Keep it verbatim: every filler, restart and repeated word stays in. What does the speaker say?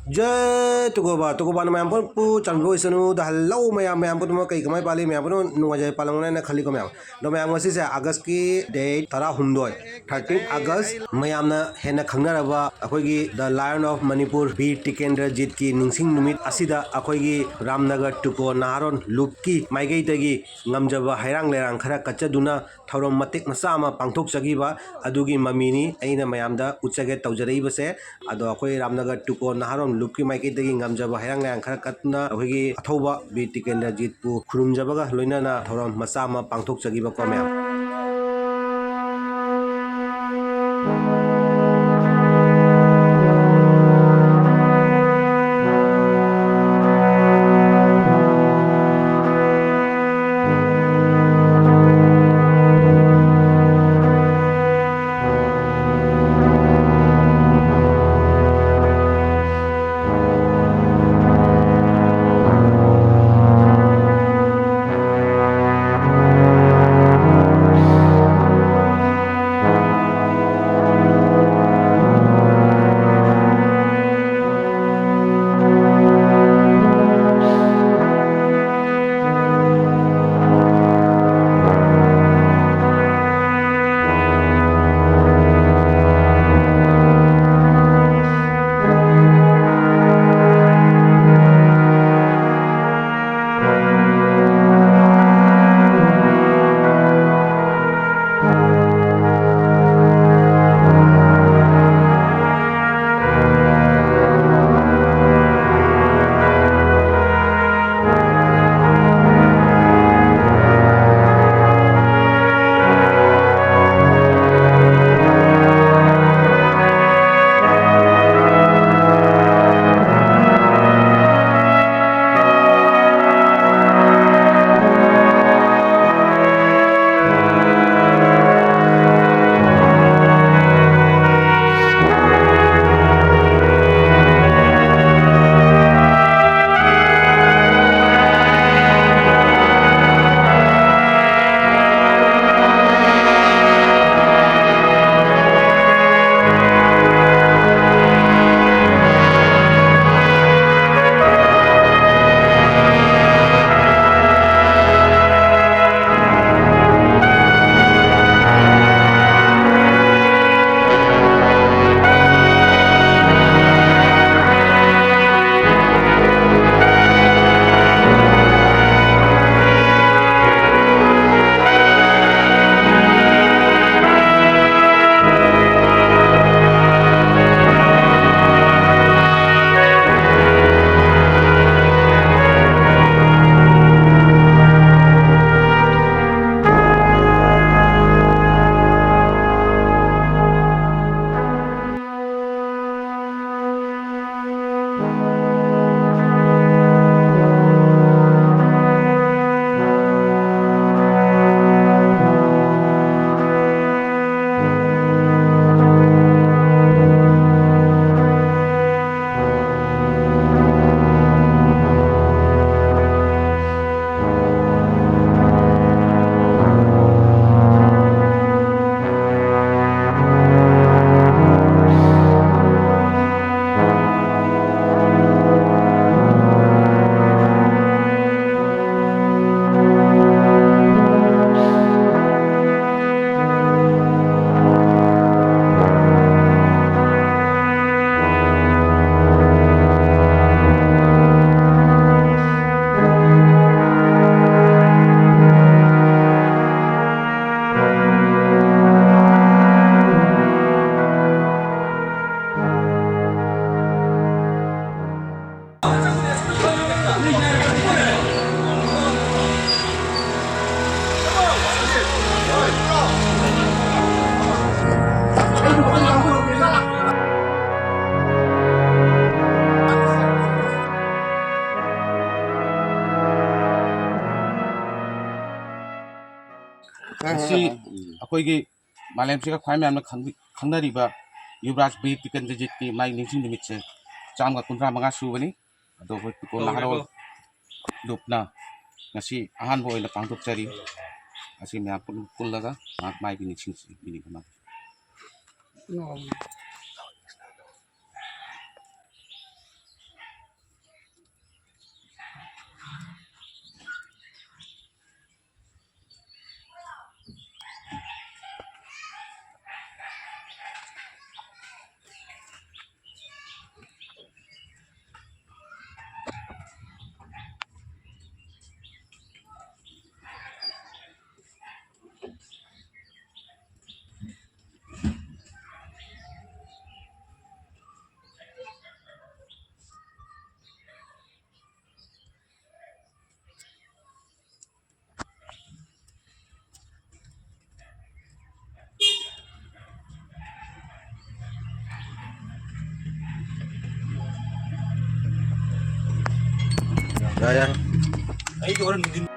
J ꯇꯨꯀꯣꯕꯥ, ꯇꯨꯀꯣꯕꯥꯅ ꯃꯌꯥꯝ ꯄꯨꯝꯅꯃꯛꯄꯨ ꯆꯥꯟꯕꯤꯕ ꯑꯣꯏꯁꯅꯨ꯫ ꯗ ꯍꯜꯂꯣ ꯃꯌꯥꯝ, ꯃꯌꯥꯝ ꯄꯨꯝꯅꯃꯛ ꯀꯩ ꯀꯃꯥꯏ ꯄꯥꯜꯂꯤ? ꯃꯌꯥꯝ ꯄꯨꯝꯅꯃꯛ ꯅꯨꯡꯉꯥꯏꯖꯩ ꯄꯥꯜꯂꯝꯒꯅꯤ ꯍꯥꯏꯅ ꯈꯜꯂꯤꯀꯣ ꯃꯌꯥꯝ꯫ ꯑꯗꯣ ꯃꯌꯥꯝ, ꯉꯁꯤꯁꯦ ꯑꯥꯒꯁꯀꯤ ꯗꯦꯠ ꯇꯔꯥꯍꯨꯝꯗꯣꯏ, ꯊꯥꯔꯇꯤꯟ ꯑꯥꯒꯁ, ꯃꯌꯥꯝꯅ ꯍꯦꯟꯅ ꯈꯪꯅꯔꯕ ꯑꯩꯈꯣꯏꯒꯤ The Lion of Manipur ꯕꯤꯔ ꯇꯤꯀꯦꯟꯗ꯭ꯔꯖꯤꯠꯀꯤ ꯅꯤꯡꯁꯤꯡ ꯅꯨꯃꯤꯠ ꯑꯁꯤꯗ ꯑꯩꯈꯣꯏꯒꯤ ꯔꯥꯝꯅꯒꯔ ꯇꯨꯀꯣ ꯅꯍꯥꯔꯣꯟ ꯂꯨꯞꯀꯤ ꯃꯥꯏꯀꯩꯗꯒꯤ ꯉꯝꯖꯕ ꯍꯩꯔꯥꯡ ꯂꯩꯔꯥꯡ ꯈꯔ ꯀꯠꯆꯗꯨꯅ ꯊꯧꯔꯝ ꯃꯇꯦꯛ ꯃꯆꯥ ꯑꯃ ꯄꯥꯡꯊꯣꯛꯆꯈꯤꯕ ꯑꯗꯨꯒꯤ ꯃꯃꯤꯅꯤ ꯑꯩꯅ ꯃꯌꯥꯝꯗ ꯎꯠꯆꯒꯦ ꯇꯧꯖꯔꯛꯏꯕꯁꯦ꯫ ꯑꯗꯣ ꯑꯩꯈꯣꯏ ꯔꯥꯝꯅꯒꯔ ꯇꯨꯀꯣ ꯅꯍꯥꯔꯣꯟ ꯂꯨꯞꯀꯤ ꯃꯥꯏꯀꯩꯗꯒꯤ ꯉꯝꯖꯕ ꯍꯩꯔꯥꯡ ꯂꯩꯔꯥꯡ ꯈꯔ ꯀꯠꯇꯨꯅ ꯑꯩꯈꯣꯏꯒꯤ ꯑꯊꯧꯕ ꯕꯤꯔ ꯇꯤꯀꯦꯟꯗ꯭ꯔꯖꯤꯠꯄꯨ ꯈꯨꯔꯨꯝꯖꯕꯒ ꯂꯣꯏꯅꯅ ꯊꯧꯔꯝ ꯃꯆꯥ ꯑꯃ ꯄꯥꯡꯊꯣꯛꯆꯈꯤꯕꯀꯣ ꯃꯌꯥꯝ꯫ ꯉꯁꯤ ꯑꯩꯈꯣꯏꯒꯤ ꯃꯥꯂꯦꯝꯁꯤꯒ ꯈ꯭ꯋꯥꯏ ꯃꯌꯥꯝꯅ ꯈꯪꯕꯤ-, ꯈꯪꯅꯔꯤꯕ ꯌꯨꯕꯔꯥꯖ ꯕꯤꯔ ꯇꯤꯀꯟꯗꯖꯤꯠꯀꯤ ꯃꯥꯒꯤ ꯅꯤꯡꯁꯤꯡ ꯅꯨꯃꯤꯠꯁꯦ ꯆꯥꯝꯃꯒ ꯀꯨꯟꯊ꯭ꯔꯥ ꯃꯉꯥ ꯁꯨꯕꯅꯤ꯫ ꯑꯗꯣ ꯑꯩꯈꯣꯏ ꯄꯤꯀꯣ ꯅꯍꯥꯔꯣꯜ ꯂꯨꯞꯅ ꯉꯁꯤ ꯑꯍꯥꯟꯕ ꯑꯣꯏꯅ ꯄꯥꯡꯊꯣꯛꯆꯔꯤ꯫ ꯑꯁꯤ ꯃꯌꯥꯝ ꯄꯨꯟ-, ꯄꯨꯜꯂꯒ ꯃꯍꯥꯛ ꯃꯥꯒꯤ ꯅꯤꯡꯁꯤꯡꯁꯤ ꯃꯤꯅꯤꯠ ꯑꯃ꯫ ꯌꯥ, ꯌꯥ꯫ ꯑꯩꯗꯤ ꯍꯣꯔꯦꯟ ꯅꯨꯡꯊꯤꯟ